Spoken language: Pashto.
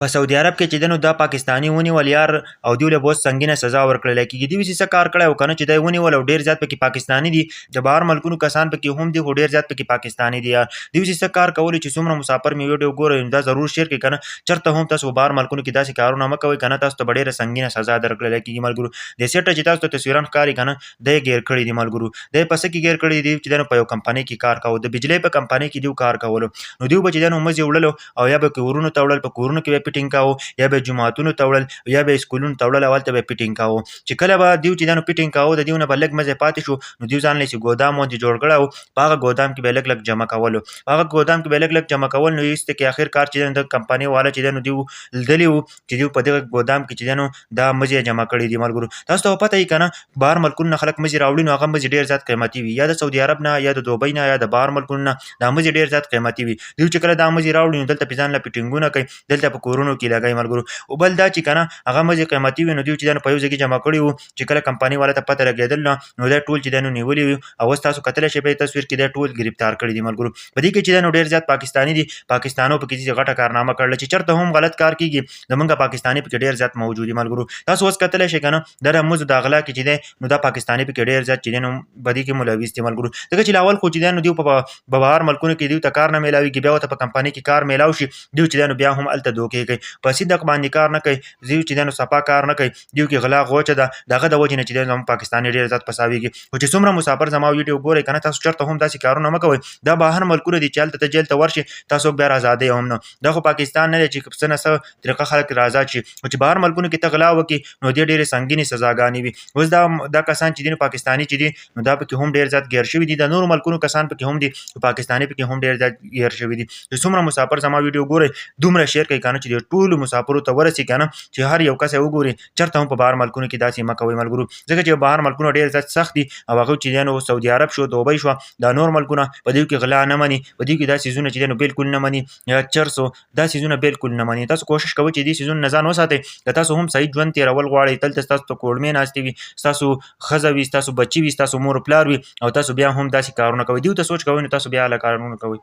په سعودي عرب کې چې دنو دا پاکستاني ونیول یار، او دیو له بہت سنگینه سزا ورکړل کیږي. دیو څه کار کړی او کنه چې دی ونیول، او ډیر زیات پکې پاکستاني دي، د بهر ملکونو کسان پکې هم دي، خو ډیر زیات پکې پاکستاني دي یار. دیو څه کار کول چې څومره مسافر می ویډیو ګورئ، دا ضرور شیر کړئ کنه. چرته هم تاسو بهر ملکونو کې داسې کارونه مه کوئ کنه، تاسو ته ډیره سنگینه سزا درکړل کیږي. ملګرو، د سیټ چې تاسو ته تصویران ښکاري کنه، د ګیر کړی دي. ملګرو، د پس کې ګیر کړی دي چې دنو په یو کمپنۍ کې کار کاوه، د بجلی په کمپنۍ کې دیو کار کولو. نو دیو به چې دنو مزي وړلو او یا به کورونو ته وړل، په کورونو کې به پیټینګ کاوه، یا به جوماتونو ته وړل، یا به سکولونو ته وړل، او هلته به پیټینګ کاوه. چې کله به دیو چې دنو پیټینګ کاوه، د دیو نه به لږ مزه پاتې شو، نو دیو ځان له چې ګودام باندې جوړ کړی و، په هغه ګودام کې به لږ لږ جمع کولو، په هغه ګودام کې به لږ لږ جمع کول. نو ایسته کې اخر کار چې د کمپنۍ والا چې دنو دیو لیدلی وو چې دیو په دغه ګودام کې چې دنو دا مزې جمع کړي دي. ملګرو، تاسو ته پته یې کنه، بهر ملکونو نه خلک مزې راوړي، نو هغه مزې ډیر زیات قیمتي وي، یا د سعودي عرب نه، یا د دوبۍ نه، یا د بهر ملکونو نه دا مزې ډیر زیات قیمتي وي. دیو چې کله دا مزې راوړي، نو دلته په ځان له پیټینګونه کوي، دلته په کورونو کې لګوي. ملګرو، او بل دا چې کنه هغه مزې قیمتي وي، نو دیو چې دنو په یو ځای کې جمع کړي وو. چې کله کمپنۍ والا ته پته لګېدل، نو دا ټول چې دنو نیولي وي، او اوس تاسو کتلی شئ په تصویر کې دا ټول گرفتار کړي دي. ملګرو، په دې کې چې دنو ډیر زیات پاکستاني دي. پاکستانو پکې چې غټه کارنامه کړل چې چرته هم غلط کار کیږي، زمونږ پاکستاني پکې ډیر زیات موجود دي. ملګرو، تاسو اوس کتلی شئ کنه، دا موز د غلا کې چې دی، نو دا پاکستاني پکې ډیر زیات چې دی نو په دې کې ملوث دي. ملګرو، ځکه چې لاول خو چې دی نو دیو په بهر ملکونو کې دیو ته کار نه میلاویږي، بیا ورته په کمپنۍ کې کار میلاو شي، دیو چې دی نو بیا هم هلته دوکې کوي، په صدق باندې کار نه کوي. دیو چې دی نو صفا کار نه کوي، دیو کې غلا غوچه ده. دغه د وجې نه چې دی زموږ پاکستاني ډیر زیات پساویږي. خو چې څومره مسافر زما ویډیو ګورئ کنه، تاسو چرته هم داسې کارونه مه کوئ. دا بهر ملکونه دي چې هلته ته جیل ته ورشي، تاسو بیا آزادۍ هم نه. دا خو پاکستان نه دی چې څه نه څه طریقه خلک را آزاد شي، خو چې بهر ملکونو کې ته غلا وکړي، نو دې ډېرې سنګینې سزاګانې وي. اوس دا کسان چې دي، نو پاکستاني چې دي، نو دا پکې هم ډېر زیات ګیر شوي دي. د نورو ملکونو کسان پکې هم دي، خو پاکستاني پکې هم ډېر زیات ګیر شوي دي. چې څومره مسافر زما ویډیو ګورئ، دومره شیر کوي کنه چې د ټولو مسافرو ته ورسي کنه، چې هر یو کس یې وګوري. چرته هم په بهر ملکونو کې داسې مه کوئ ملګرو، ځکه چې بهر ملکونه ډېر زیات سخت دي، او هغه چې دی نو سعودي عرب شو، دوبۍ شو، دا نور ملکونه، په دې کې غلا نه مني، په دې کې دا څیزونه چې دی نو بالکل نه مني، یا چرسو دا څیزونه بالکل نه مني. تاسو کوشش کوئ چې دې څیزونو نه ځان وساتئ، که تاسو هم صحیح ژوند تېرول غواړئ. دلته ستاسو ته کوړمې ناستې وي، ستاسو ښځه وي، ستاسو بچي وي، ستاسو مور پلار وي، او تاسو بیا هم داسې کارونه کوئ. دیو ته سوچ کوئ، نو تاسو بیا هله کارونه کوئ.